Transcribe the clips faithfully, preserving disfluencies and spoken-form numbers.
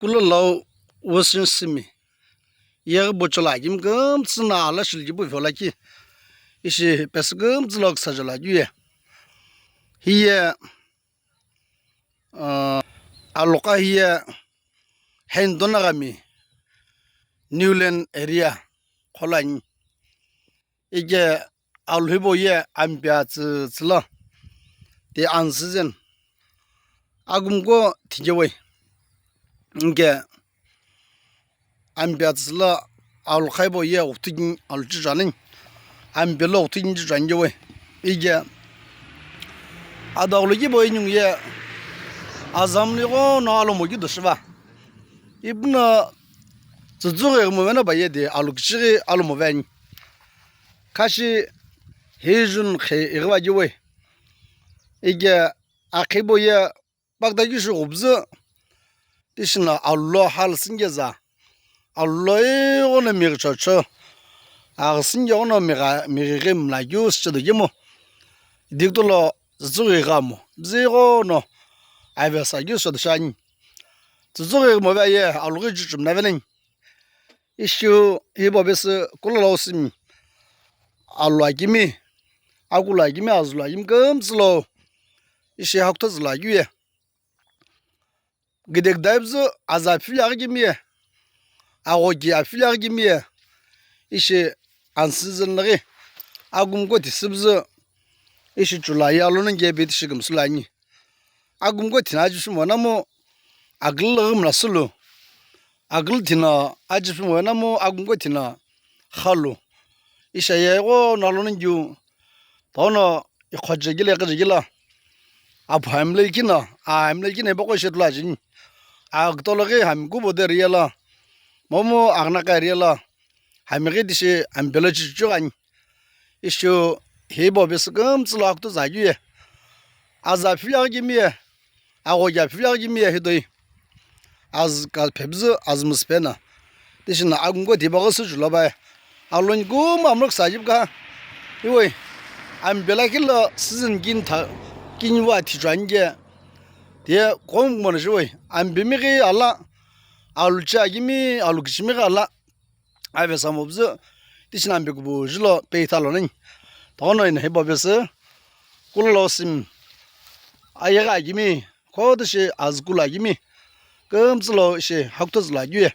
Kulolau Western Simi. Yeghi bocholo akimi kümtsü no ala shilkipu viola ki. Ishi pesü kümtsü lo küsajola keu ye. Hiye, ah, alokha hiye Hendonagami Newland area kholani. Ike alu hipau ye ampe atsütsü lo ti unseason. Akümqo thikewai. Ike ampe atsütsü lo alokha hipau ye ghuthu kini alu chichani. Ampe lo ghuthu kini chichani kewai. Ike adaghulu kibo inungu ye azamlu ighono alomo kido shiva. Ipuno tsütsüghi ighi movena ba ye di alu kichighi alomo veni. Khashi hi June khe ighiva kewai. Ike akhibo ye pakta kishu ghubzü. Tishina alu lo hal singeza. Alu lo ighono mighi chocho. Aghi singe ighono migha, mighi ghi mla keu sichedo kemu. Dikutolo tsütsüghi ighamo. Bzi ighono avesa keu sichedo shiani. Tsütsüghi ighimo va ye alu ghi chuchu mla veleni. Ishi hipau pesü Kulolau Simi. Alu akimi, akulu akimi, azulu akimi kümtsü lo ishi hakutho zülo akeu ye. Kidek daipzü aza phili akimi ye. Aghoki aphili akimi ye. Ishi unseason laghi akümqo tisüpzü ishi July alono kepi tishi kümsü lo ani. Akümqo thina ajishi monamu akülü laghi mla sulu. Akülü thina ajishi monamu akümqo thina khalu. Isha ye ighono alono keu. Tono ikhoche kile kache kila. Aphu hamle kina, a hamle kina ibaqo ishe tula jini. Akutolo ghi hami kubo de riyela. Momu agna ka riyela. Hami ghi tishi ampe lo chichu ani. Ishi hipau pesü kümtsü lo hakutho zü akeu ye. Aza phili akimi ye. Aghoki aphili akimi ye hitoi. Azü ka phepzü azü müsü pena. Tishina akümqo tiba ghi süchu lo bai. Aloni kuma amrok sajib ka. Iwoi. Ampe lakhi lo season kini tha kini wa thichu ani ke. Tiye kom mono shiwoi. Ampe mi ghi ala. Alu chi akimi, alu kichimi ghi ala. Avesa mobzü, tishina ampe kubu jilo pe itha lo nani. Tono ina hipau pesü, Kulolau Simi. Ayeghi akimi, kho tishi azü kulu akimi. Kümtsü lo ishi hakutho zülo akeu ye.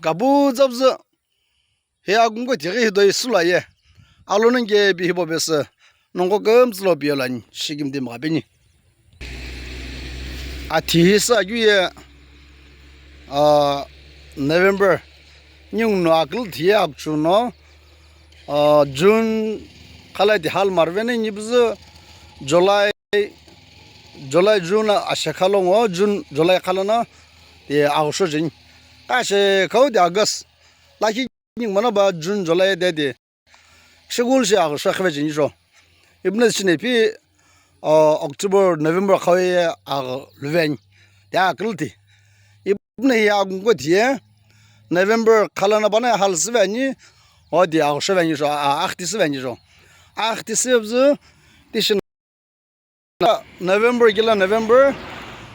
Kabu zapzü, he akümqo tighi hitoi sülo ye. Alono kepi hipau pesü. Nongu kümtsü lo piyolani, shikimdi mgha peni. Athi hi sü akeu ye, ah, November. Ningu no akülü thi ye akuchu no, ah, June khala di hal marveni nipüzü July, July, June ashekha lo ngo, June, July khala no, di aghusho jeni. Ashekha di August. Lakhi Ningu mano ba June, July de de. Shikul shi aghi shakhive jini jo. Ipuno shine pi, uh, October, November khaye aghi luveni. De akülü ti. Ipuno hi akümqo ti ye. November khala no bana hal siveni. O di aghi shaveni jo. A, akhti siveni jo. Akhti sivzü. Ti shin November kila November,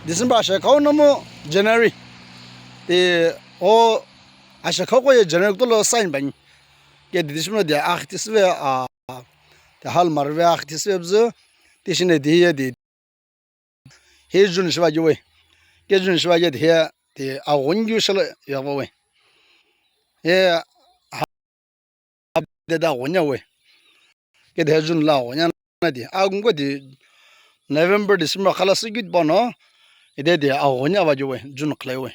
December ashekha nomu January. Ti o ashekha ko ye January kutolo sign bani. Ke di December de akhti sive a, te hal marve akhti sive bzü, ti shine di ye di. He June shiva kiwe. Ke June shiva ke di he, di aghungu shala yava we. He de da aghonya we. Ke de June lo aghonya na di. Akümqo di November, December khala sü kit bono. Ide de aghonya va we, June khala we.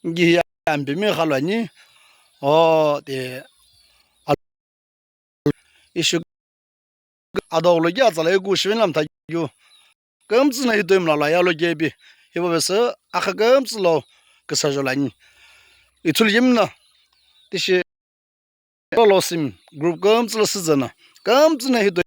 Ngi ya ampe mi khalani. O de ishi adoglo gi atsala yu shiven lam ta yu. Kümtsü na hitoi mla la yalo kepi. Hipau pesü akha kümtsü lo küsa jolani. Ithulu yimna. Tishi Kulolau Simi group kümtsü lo süzüna. Kümtsü na hitoi